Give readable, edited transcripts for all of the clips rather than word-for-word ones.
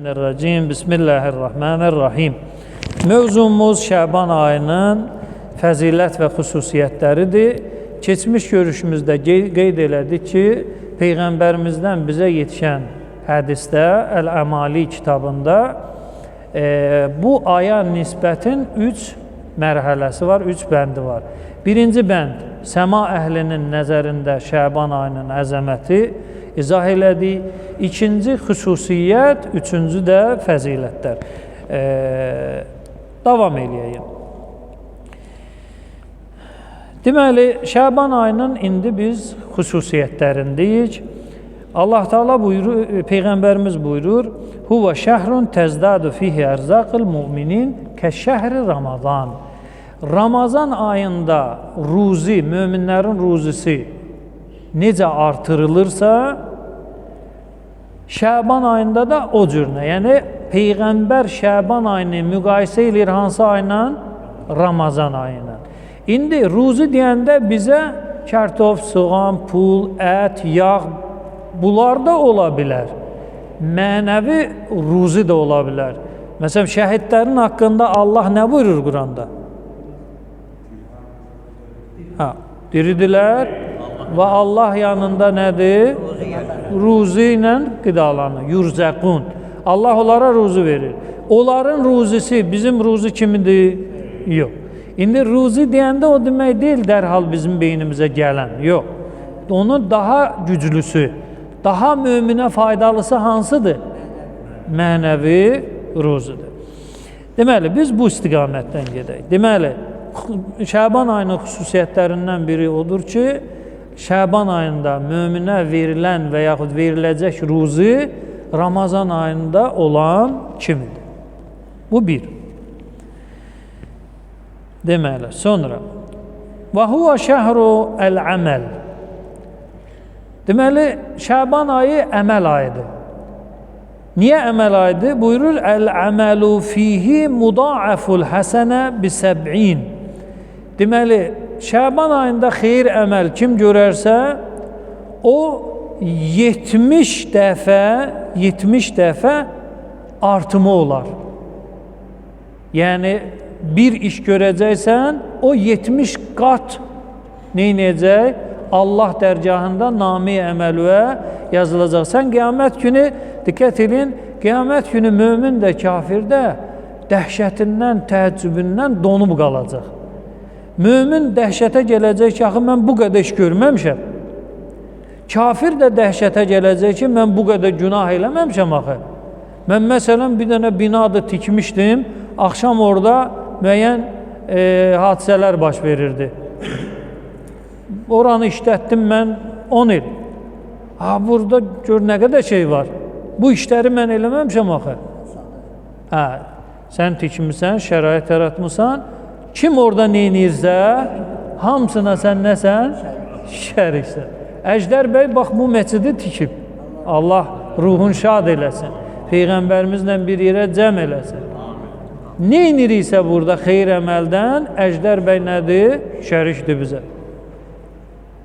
Racim. Bismillahirrahmanirrahim. Mövzumuz Şəban ayının fəzilət və xüsusiyyətləridir. Keçmiş görüşümüzdə qeyd elədik ki, Peyğəmbərimizdən bizə yetişən hədisdə, Əl-Əmali kitabında bu aya nisbətin 3 mərhələsi var, 3 bəndi var. Birinci bənd, səma əhlinin nəzərində Şəban ayının əzəməti izah elədik. İkinci xüsusiyyət, üçüncü də fəzilətlər. Davam eləyəyim. Deməli, Şəban ayının indi biz xüsusiyyətlərindəyik. Allah Teala buyurur, Peyğəmbərimiz buyurur: "Huve şehrun tezdadu fihi erzaqul mu'minin ke şehri Ramazan." Ramazan ayında ruzi, möminlərin ruzisi necə artırılırsa, Şəban ayında da o cürünə. Yəni Peyğəmbər Şəban ayını müqayisə eləyir hansı ayla? Ramazan ayıyla. İndi ruzi deyəndə bizə kərtof, soğan, pul, ət, yağ bunlar da ola bilər. Mənəvi ruzi də ola bilər. Məsələn, şəhidlərin haqqında Allah nə buyurur Quranda? Ha, diridirlər və Allah yanında nədir? Ruzi ilə qidalanır. Yurzəqun. Allah onlara ruzi verir. Onların ruzisi bizim ruzi kimidir? Yox. İndi ruzi deyəndə o demək deyil dərhal bizim beynimizə gələn. Yox. Onun daha güclüsü, daha möminə faydalısı hansıdır? Mənəvi ruzidir. Deməli, biz bu istiqamətdən gedək. Deməli, Şəban ayının xüsusiyyətlərindən biri odur ki, Şəban ayında möminə verilən və yaxud veriləcək ruzi Ramazan ayında olan kimidir. Bu bir. Deməli, sonra və huve şəhru əl-əməl. Deməli, Şəban ayı əməl ayıdır. Niyə əməl ayıdır? Buyurur, əl-əməlu fihi mudaaful həsənə bi səb'in. Deməli, Şəban ayında xeyir əməl kim görərsə, o 70 dəfə artımı olar. Yəni, bir iş görəcəksən, o 70 qat neynəyəcək? Allah dərgahında nami əməlüə yazılacaq. Sən qiyamət günü, diqqət edin, qiyamət günü mömin də, kafir də dəhşətindən, təəccübündən donub qalacaq. Mömin dəhşətə gələcək ki, axı mən bu qədər iş görməmişəm. Kafir də dəhşətə gələcək ki, mən bu qədər günah eləməmişəm axı. Mən məsələn bir dənə binadır tikmişdim, axşam orada müəyyən hadisələr baş verirdi. Oranı işlətdim mən 10 il. Ha, burada gör nə qədər şey var. Bu işləri mən eləməmişəm axı. Hə, sən tikmisən, şərait yaratmısan. Kim orada neynirsə, hamısına sən nəsən? Şəriksən. Əjdər bəy bax bu məscidi tikib. Allah ruhun şad eləsin. Peyğəmbərimizlə bir yerə cəm eləsin. Neyniriksə burada xeyir əməldən, Əjdər bəy nədir? Şərikdir bizə.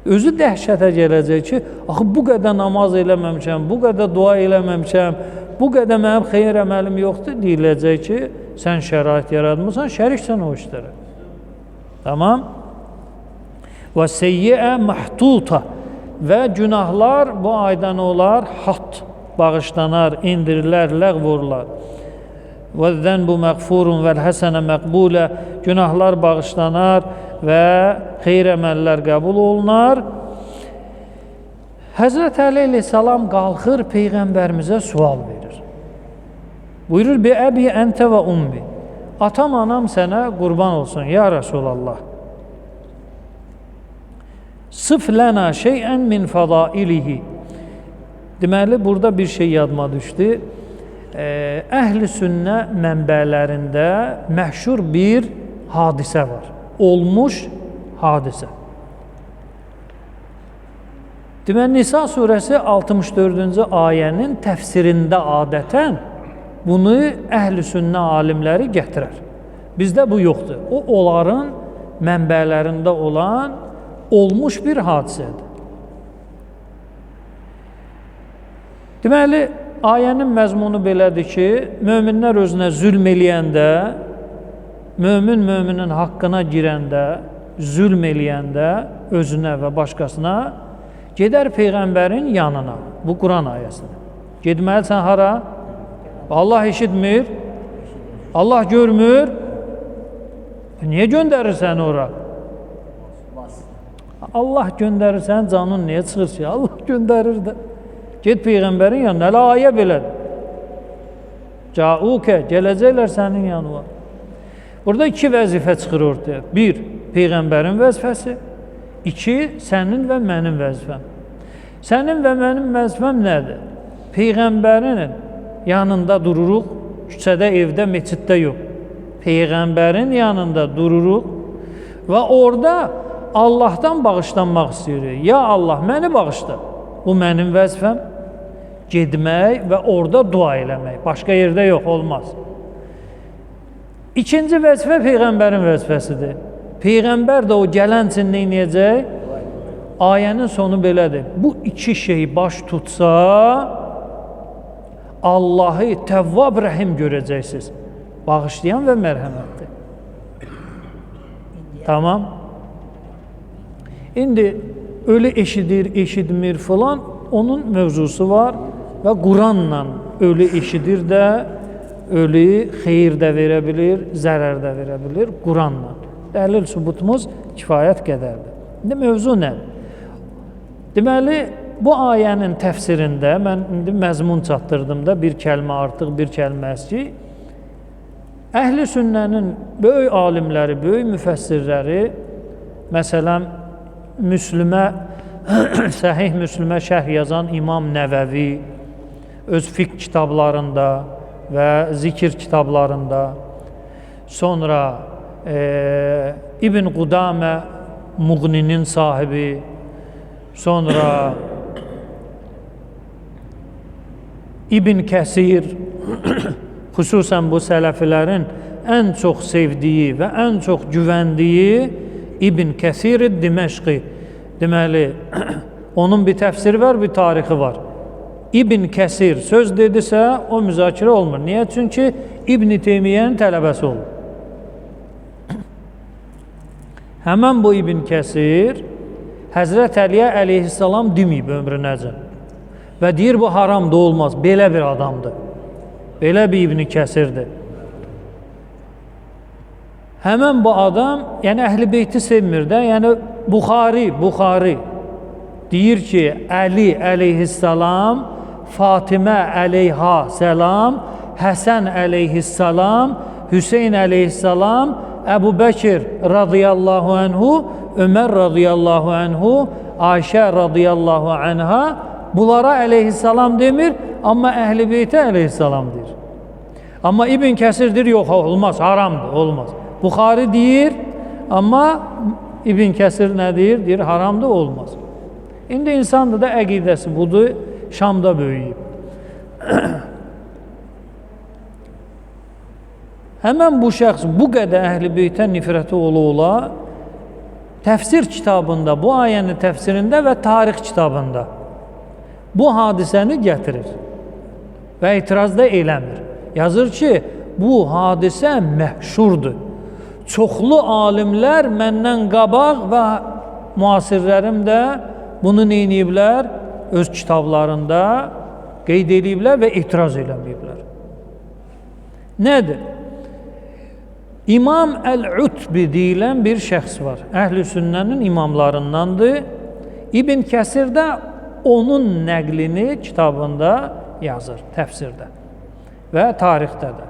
Özü dəhşətə gələcək ki, axı bu qədər namaz eləməmişəm, bu qədər dua eləməmişəm, bu qədər mənim xeyir əməlim yoxdur, deyiləcək ki, sən şərait yaratmısan, şəriksən o işlərə. Tamam? Və seyyiə mahtuta və günahlar bu aydan olar, hat bağışlanar, indirilər, ləğv olurlar. Və zənbu məğfurun vəl həsənə məqbulə, günahlar bağışlanar və xeyir əməllər qəbul olunar. Həzrət Əli əleyhissalam qalxır, Peyğəmbərimizə sual verir. Buyurur, bi əbi əntə və ummi. Atam, anam sənə qurban olsun, ya Rəsulallah. Sıf lənə şeyən min fədailihi. Deməli, burada bir şey yadıma düşdü. Əhl-i sünnə mənbələrində məşhur bir hadisə var. Olmuş hadisə. Deməli, Nisa surəsi 64-cü ayənin təfsirində adətən bunu əhl-i sünnə alimləri gətirər. Bizdə bu yoxdur. O, onların mənbələrində olan olmuş bir hadisədir. Deməli, ayənin məzmunu belədir ki, möminlər özünə zülm eləyəndə, mömin möminin haqqına girəndə, zülm eləyəndə özünə və başqasına gedər Peyğəmbərin yanına. Bu Quran ayəsidir. Getməlisən hara? Allah eşitmir, Allah görmür. Niyə göndərir səni ora? Allah göndərir səni, canın niyə çıxır ki? Allah göndərir də. Get Peyğəmbərin yanına, hələ ayə belədir. Caukə, gələcəklər sənin yanına. Burada iki vəzifə çıxır ortaya. Bir, Peyğəmbərin vəzifəsi. İki, sənin və mənim vəzifəm. Sənin və mənim vəzifəm nədir? Peyğəmbərin yanında dururuq, küçədə, evdə, meçiddə yox. Peyğəmbərin yanında dururuq və orada Allahdan bağışlanmaq istəyirik. Ya Allah, məni bağışla. Bu mənim vəzifəm. Getmək və orada dua eləmək. Başqa yerdə yox, olmaz. İkinci vəzifə Peyğəmbərin vəzifəsidir. Peyğəmbər də o gələn üçün nə edəcək? Ayənin sonu belədir. Bu iki şey baş tutsa, Allahı Təvvab Rəhim görəcəksiniz. Bağışlayan və mərhəmətli. Tamam. İndi ölü eşidir, eşitmir filan, onun mövzusu var və Quranla ölü eşidir də, ölü xeyir də verə bilir, zərər də verə bilir Quranla. Dəlil sübutumuz kifayət qədərdir. İndi mövzu nədir? Deməli, bu ayənin təfsirində, mən indi məzmun çatdırdım da, bir kəlmə artıq, bir kəlmə əski. Əhl-i sünnənin böyük alimləri, böyük müfəssirləri, məsələn, Müslümə, Səhih Müslümə şərh yazan İmam Nəvəvi öz fiqh kitablarında və zikir kitablarında, sonra İbn Qudamə Muğninin sahibi, sonra İbn Kəsir, xüsusən bu sələfilərin ən çox sevdiyi və ən çox güvəndiyi İbn Kəsir Diməşqi. Deməli, onun bir təfsiri var, bir tarixi var. İbn Kəsir söz dedisə, o müzakirə olmur. Niyə? Çünki İbn Teymiyyənin tələbəsi olur. Həmən bu İbn Kəsir Həzrət Əliyə əleyhissalam deməyib ömrünəcə. Və deyir, bu haramdır, olmaz. Belə bir adamdır. Belə bir İbn Kəsirdir. Həmən bu adam, yəni Əhl-i Beyti sevmir də, yəni Buxari deyir ki, Əli əleyhissalam, Fatimə əleyha səlam, Həsən əleyhissalam, Hüseyn əleyhissalam, Əbu Bəkir radiyallahu anhu, Ömər radiyallahu anhu, Ayşə radiyallahu anha, bunlara əleyhissalam demir, amma Əhl-i Beytə əleyhissalam deyir. Amma İbn Kəsir deyir, yox, olmaz, haramdır, olmaz. Buxari deyir, amma İbn Kəsir nə deyir? Deyir, haramdır, olmaz. İndi insandır da əqidəsi budur, Şamda böyüyüb. Həmən bu şəxs bu qədər Əhl-i Beytə nifrəti ola-ola təfsir kitabında, bu ayənin təfsirində və tarix kitabında bu hadisəni gətirir və etiraz da eləmir. Yazır ki, bu hadisə məşhurdur. Çoxlu alimlər məndən qabaq və müasirlərim də bunu neyniyiblər? Öz kitablarında qeyd eləyiblər və etiraz eləməyiblər. Nədir? İmam Əl-Utbi deyilən bir şəxs var. Əhl-i Sünnənin imamlarındandır. İbn Kəsir də onun nəqlini kitabında yazır, təfsirdə və tarixdə də.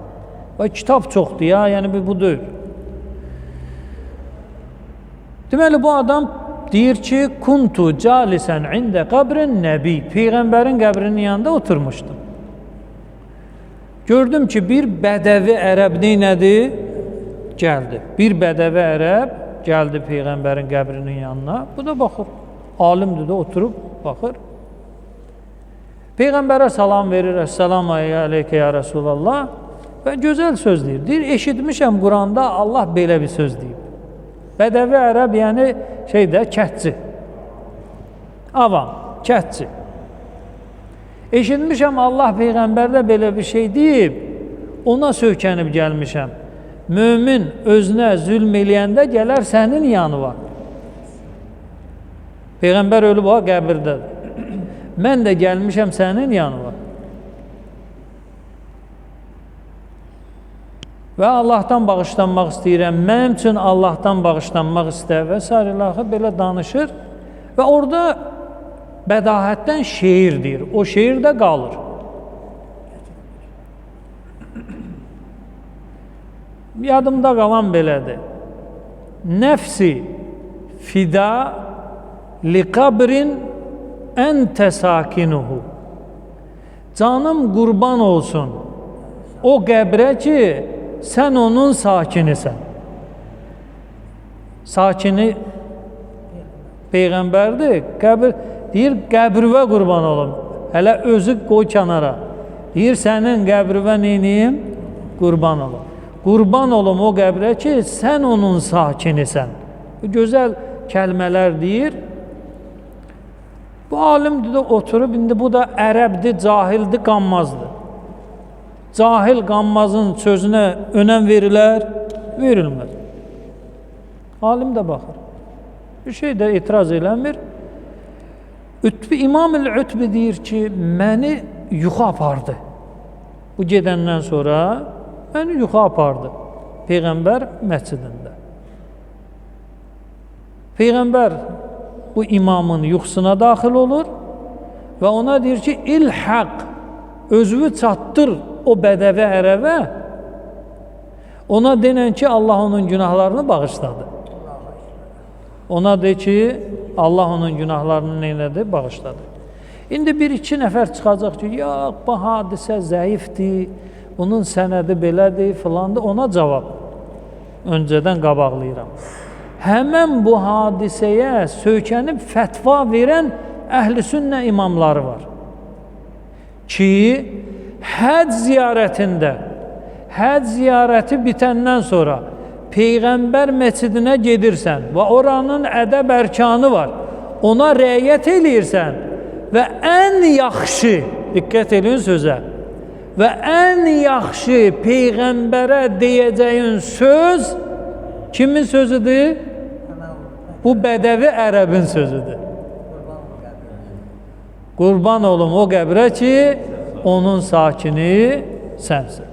Və kitab çoxdur ya, yəni bu deyil. Deməli, bu adam deyir ki, kuntu calisən ində qəbrin nəbi, Peyğəmbərin qəbrinin yanında oturmuşdum. Gördüm ki, bir bədəvi ərəb neynədi? Gəldi. Bir bədəvi ərəb gəldi Peyğəmbərin qəbrinin yanına. Bu da baxır. Alimdir də, oturub baxır. Peyğəmbərə salam verir. Əssalamu aleykə ya Rəsulallah. Və gözəl söz deyir. Deyir, eşitmişəm Quranda Allah belə bir söz deyib. Bədəvi ərəb, yəni şeydə, kətçi. Avam, kətçi. Eşitmişəm Allah Peyğəmbər də belə bir şey deyib, ona söykənib gəlmişəm. Mömin özünə zülm eləyəndə gələr sənin yanına. Peyğəmbər ölüb ha qəbirdədir. Mən də gəlmişəm sənin yanına. Və Allahdan bağışlanmaq istəyirəm, mənim üçün Allahdan bağışlanmaq istə və sair ilaxı belə danışır. Və orada bədahətdən şeir deyir. O şeir də qalır. Yadımda qalan belədir. Nəfsi fida li qabrin əntə sakinuhu. Canım qurban olsun o qəbrə ki, sən onun sakinisən. Sakini Peyğəmbərdir. Qəbir, deyir, qəbrüvə qurban olum. Hələ özü qoy kənara. Deyir, sənin qəbrüvə neyniyim? Qurban olum. Qurban olum o qəbrə ki, sən onun sakinisən. Bu gözəl kəlmələr deyir. Bu alimdir də oturub, indi bu da ərəbdir, cahildir, qanmazdır. Cahil qanmazın sözünə önəm verilər, verilməz. Alim də baxır. Bir şey də etiraz eləmir. Ütbi, İmam-ül Ütbi deyir ki, məni yuxu apardı. Bu gedəndən sonra məni yuxu apardı Peyğəmbər məscidində. Peyğəmbər bu imamın yuxusuna daxil olur və ona deyir ki, İlhaq, özünü çatdır o bədəvi ərəbə, ona denən ki, Allah onun günahlarını bağışladı. Ona de ki, Allah onun günahlarını neylədi? Bağışladı. İndi bir-iki nəfər çıxacaq ki, yox, bu hadisə zəifdir, bunun sənədi belədir, filandır. Ona cavab öncədən qabaqlayıram. Həmən bu hadisəyə söykənib fətva verən əhl-i sünnə imamları var. Ki, həc ziyarətində, həc ziyarəti bitəndən sonra Peyğəmbər məscidinə gedirsən və oranın ədəb ərkanı var, ona riayət eləyirsən və ən yaxşı, diqqət edin sözə, və ən yaxşı Peyğəmbərə deyəcəyin söz kimin sözüdür? Bu bədəvi ərəbin sözüdür. Qurban olum o qəbrə ki, onun sakini sənsin.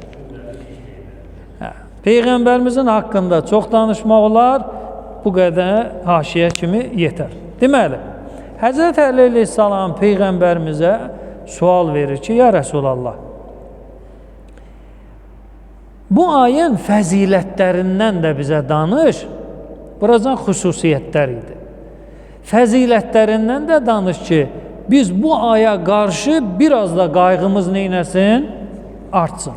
Peyğəmbərimizin haqqında çox danışmaq olar, bu qədər haşiyə kimi yetər. Deməli, Həzrət Əli əleyhissalam Peyğəmbərimizə sual verir ki, ya Rəsulallah, bu ayın fəzilətlərindən də bizə danış, buracan xüsusiyyətlər idi. Fəzilətlərindən də danış ki, biz bu aya qarşı biraz da qayğımız neynəsin? Artsın.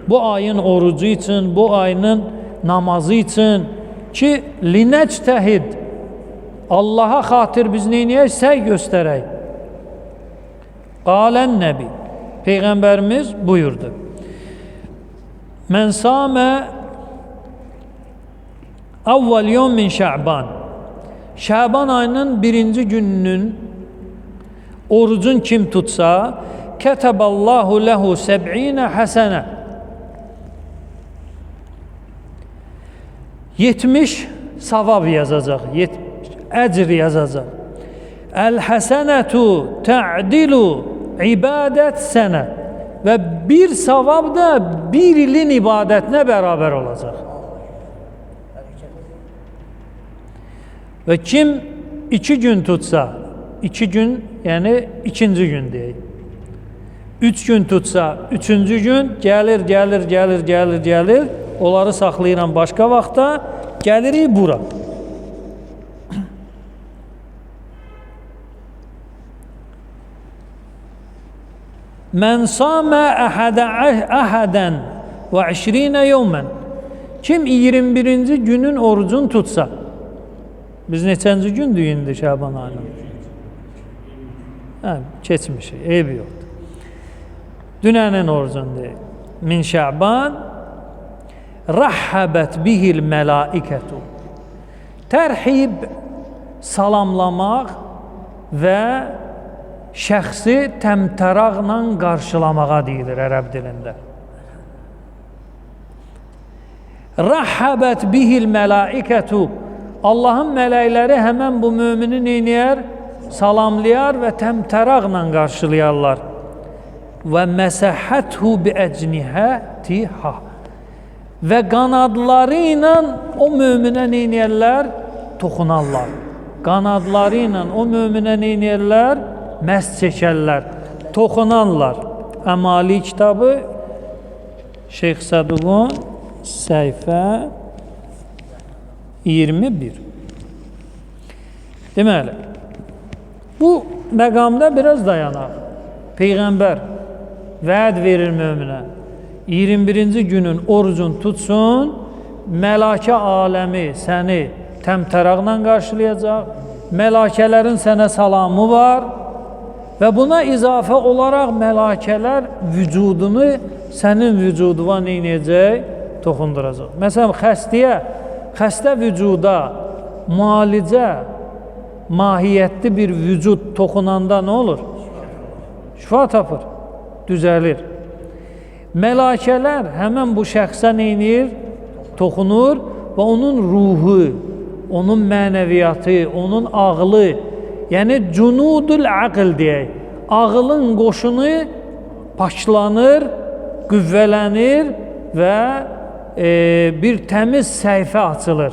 Bu ayın orucu üçün, bu ayının namazı üçün ki, linəctəhid, Allaha xatir biz neynəyək? Səy göstərək. Qalən Nəbi, Peyğəmbərimiz buyurdu. Mən samə əvvəl yom min Şəban. Şəban ayının birinci gününün orucun kim tutsa, kətəbəllahu ləhu səb'inə həsənə. 70 savab yazacaq, 70 əcr yazacaq. Əl-həsənətu tə'dilu ibadət sənə. Və bir savab da bir ilin ibadətinə bərabər olacaq. Və kim 2 gün tutsa, 2 gün, yəni ikinci gün deyək. 3 gün tutsa, üçüncü gün gəlir, gəlir, gəlir, gəlir, gəlir. Onları saxlayıram başqa vaxta, gəlirik bura. Mən samə əhədən və 20 yevmən. Kim 21-ci günün orucunu tutsa, biz neçənci gündür indi Şəban ayının? Hə, keçmişik, eybi yoxdur. Dünənin orucunu deyək. Min Şəban rəhəbət bihil mələikətu. Tərhib, salamlamaq və Şəxsi təmtəraqla qarşılamağa deyilir ərəb dilində. Rəhəbət bihil mələikətu. Allahın mələkləri həmən bu mümini neynəyər? Salamlayar və təmtəraqla qarşılayarlar. Və məsəhəthu bi əcnihətiha. Və qanadları ilə o möminə neynəyərlər? Toxunarlar. Qanadları ilə o möminə neynəyərlər? Məs çəkərlər, toxunarlar. Əmali kitabı Şeyx Saduqun səhifə 21. Deməli, bu məqamda biraz dayanaq. Peyğəmbər vəd verir möminə. 21-ci günün orucun tutsun, məlakə aləmi səni təmtəraqla qarşılayacaq, məlakələrin sənə salamı var və buna izafə olaraq məlakələr vücudunu sənin vücuduna neynəyəcək? Toxunduracaq. Məsələn, xəstəyə, xəstə vücuda müalicə mahiyyətli bir vücud toxunanda nə olur? Şifa tapır, düzəlir. Məlakələr həmən bu şəxsə neynir? Toxunur və onun ruhu, onun mənəviyyatı, onun ağlı, yəni cunudul aql deyək, ağılın qoşunu paklanır, qüvvələnir və bir təmiz səhifə açılır.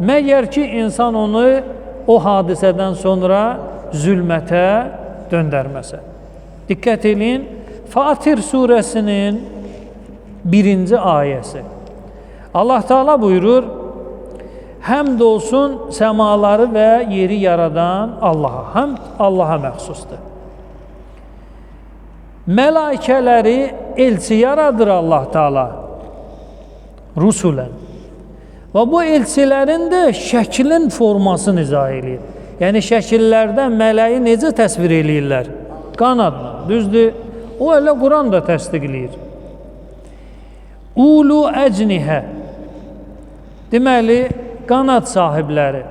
Məgər ki, insan onu o hadisədən sonra zülmətə döndərməsə. Diqqət eləyin, Fatir surəsinin 1-ci ayəsi. Allah Teala buyurur, həmd olsun səmaları və yeri yaradan Allaha. Həmd Allaha məxsusdur. Məlakələri elçi yaradır Allah Teala. Rusulən. Və bu elçilərin də şəklin formasını izah eləyir. Yəni şəkillərdə mələyi necə təsvir eləyirlər? Qanadla. Düzdür? O elə Quran da təsdiqləyir. Ulu əcnihə. Deməli, qanad sahibləri.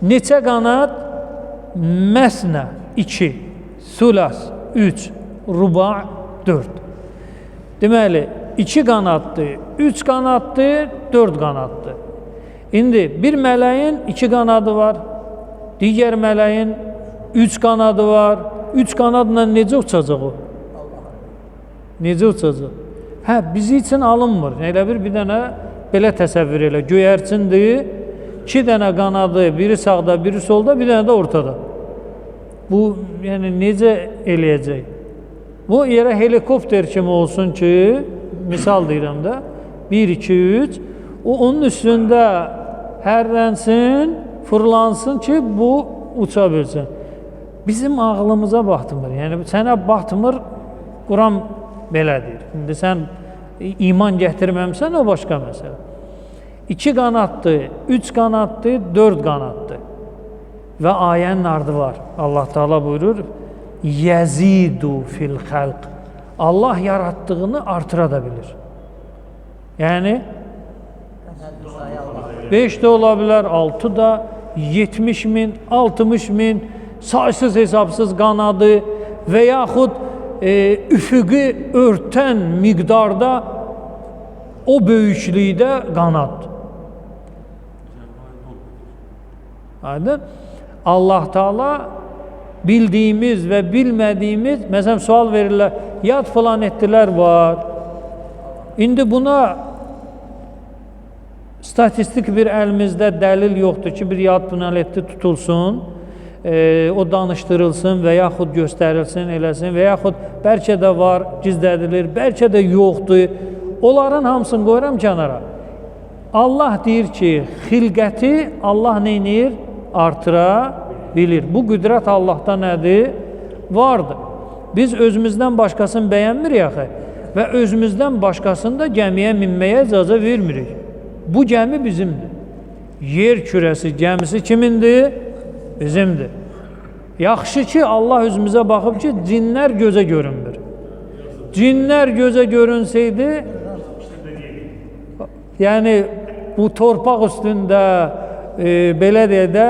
Neçə qanad? Məsnə 2, sülas 3, ruba 4. Deməli, 2 qanaddır, 3 qanaddır, 4 qanaddır. İndi bir mələyin 2 qanadı var, digər mələyin 3 qanadı var. 3 qanadla necə uçacaq o? Necə uçacaq? Hə, bizi üçün alınmır. Elə bir dənə belə təsəvvür elə. Göyərçindir, 2 dənə qanadı, biri sağda, biri solda, bir dənə də ortada. Bu, yəni necə eləyəcək? Bu yerə helikopter kimi olsun ki, misal deyirəm də, 1, 2, 3, o onun üstündə hərlənsin, fırlansın ki, bu uça bilsin. Bizim ağlımıza batmır. Yəni, sənə batmır, Quran belə deyir. İndi sən iman gətirməmsən, o başqa məsələ. 2 qanaddır, 3 qanaddır, 4 qanaddır. Və ayənin ardı var. Allah Teala buyurur, Yəzidu fil xəlq. Allah yaratdığını artıra da bilir. Yəni, 5 də ola bilər, 6 da, 70 min, 60 min, saysız hesabsız qanadı və yaxud üfüqü örtən miqdarda o böyüklükdə qanad. Aydın? Allah Teala bildiyimiz və bilmədiyimiz, məsələn sual verirlər, yad planetlər var. İndi buna statistik bir əlimizdə dəlil yoxdur ki, bir yad planetli tutulsun, o danışdırılsın və yaxud göstərilsin, eləsin və yaxud bəlkə də var, gizlədilir, bəlkə də yoxdur. Onların hamısını qoyuram kənara. Allah deyir ki, xilqəti Allah neynir? Artıra bilir. Bu qüdrət Allahda nədir? Vardır. Biz özümüzdən başqasını bəyənmirik axı və özümüzdən başqasını da gəmiyə minməyə icazə vermirik. Bu gəmi bizimdir. Yer kürəsi gəmisi kimindir? Bizimdir. Yaxşı ki, Allah özümüzə baxıb ki, cinlər gözə görünmür. Cinlər gözə görünseydi, yəni bu torpaq üstündə, belə deyək də,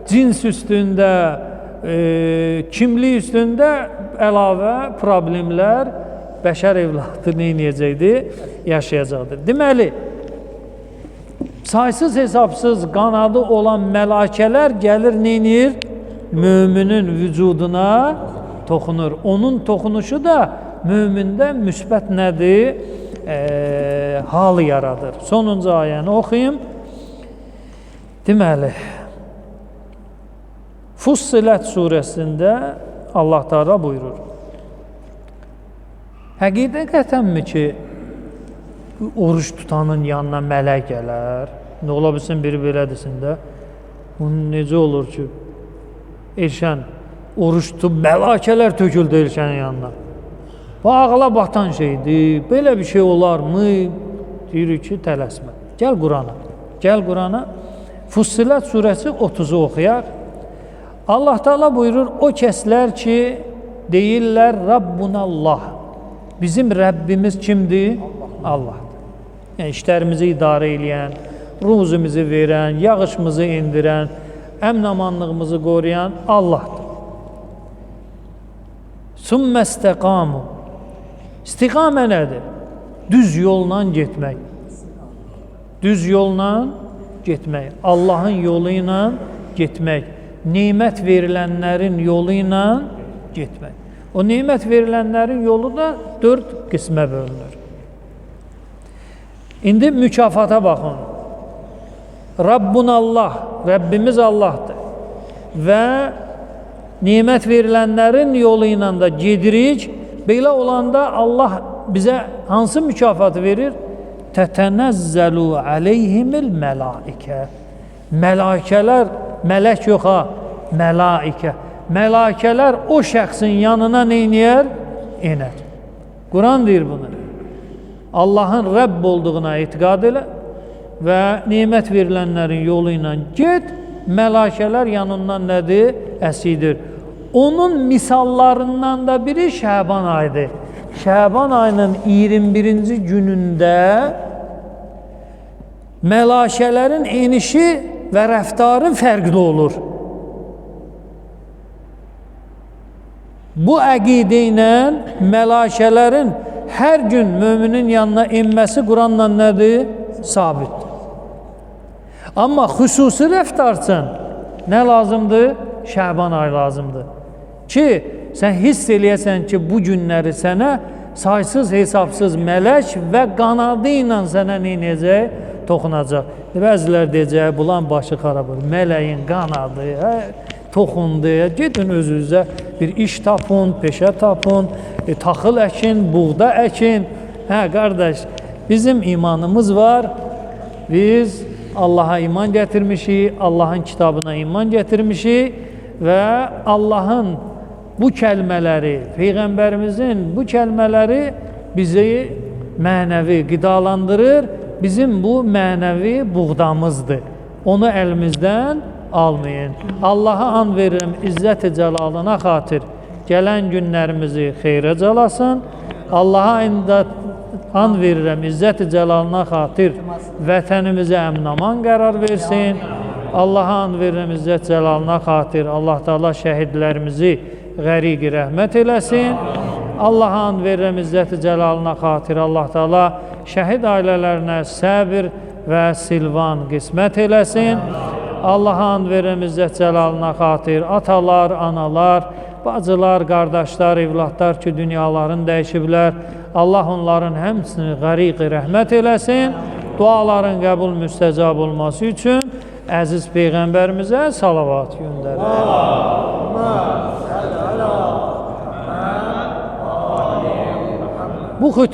cins üstündə, kimlik üstündə əlavə problemlər bəşər evladı nə edəcəkdi? Yaşayacaqdır. Deməli, saysız hesabsız qanadı olan məlakələr gəlir, nə edir? Müminin vücuduna toxunur. Onun toxunuşu da mümində müsbət nədir? Halı yaradır. Sonuncu ayəni oxuyum. Deməli, Fussilət surəsində Allah Teala buyurur. Həqiqətənmi ki, oruç tutanın yanına mələk gələr? Nə ola bilsin, biri belə desin də. Bunun necə olur ki, Elşən oruç tutub, məlakələr töküldü Elşənin yanına. Bu ağla batan şeydir, belə bir şey olarmı? Deyirik ki, tələsmə. Gəl Qurana. Gəl Qurana. Fussilət surəsi 30-u oxuyaq. Allah Teala buyurur, o kəslər ki, deyirlər Rabbunallah. Bizim Rəbbimiz kimdir? Allahdır. Yəni, işlərimizi idarə eləyən, ruzumuzu verən, yağışımızı indirən, əmn-amanlığımızı qoruyan Allahdır. Sümmə istəqamu. İstiqamə nədir? Düz yolla getmək. Düz yolla getmək. Allahın yolu ilə getmək. Nemət verilənlərin yolu ilə getmək. O nemət verilənlərin yolu da 4 qismə bölünür. İndi mükafata baxın. Rabbunallah, Rəbbimiz Allahdır. Və nemət verilənlərin yolu ilə də gedirik. Belə olanda Allah bizə hansı mükafatı verir? Tətənəzzəlu aleyhimil mələikə. Məlakələr, mələk yox ha, mələikə. Məlakələr o şəxsin yanına neyniyər? İnər. Quran deyir bunu. Allahın Rəbb olduğuna etiqad elə və nemət verilənlərin yolu ilə get, məlakələr yanından nədir? Əsidir. Onun misallarından da biri Şəban ayıdır. Şəban ayının 21-ci günündə məlakələrin enişi və rəftarı fərqli olur. Bu əqidə ilə məlakələrin hər gün müminin yanına inməsi Quranla nədir? Sabitdir. Amma xüsusi rəftar üçün nə lazımdır? Şəban ayı lazımdır. Ki, sən hiss eləyəsən ki, bu günləri sənə saysız hesabsız mələk və qanadı ilə sənə nə edəcək? Toxunacaq. Bəzilər deyəcək, bulan başı xarab olur. Mələyin qanadı, toxundu. Gedin özünüzə bir iş tapın, peşə tapın, taxıl əkin, buğda əkin. Hə, qardaş, bizim imanımız var. Biz Allaha iman gətirmişik, Allahın kitabına iman gətirmişik və Allahın bu kəlmələri, Peyğəmbərimizin bu kəlmələri bizi mənəvi qidalandırır. Bizim bu mənəvi buğdamızdır. Onu əlimizdən almayın. Allaha and verirəm, izzət-i cəlalına xatir gələn günlərimizi xeyrə calasın. Allaha and verirəm, izzət-i cəlalına xatir vətənimizə əmin-aman qərar versin. Allaha and verirəm, izzət cəlalına xatir Allah Teala şəhidlərimizi qəriqi rəhmət eləsin. Allaha and verirəm, izzət-i cəlalına xatir Allah Teala şəhid ailələrinə səbir və silvan qismət eləsin. Allaha and verirəm, izzət cəlalına xatir atalar, analar, bacılar, qardaşlar, evladlar ki, dünyalarını dəyişiblər. Allah onların həmsini qəriqi rəhmət eləsin. Duaların qəbul müstəcab olması üçün əziz Peyğəmbərimizə salavat göndərir. Bu xütbə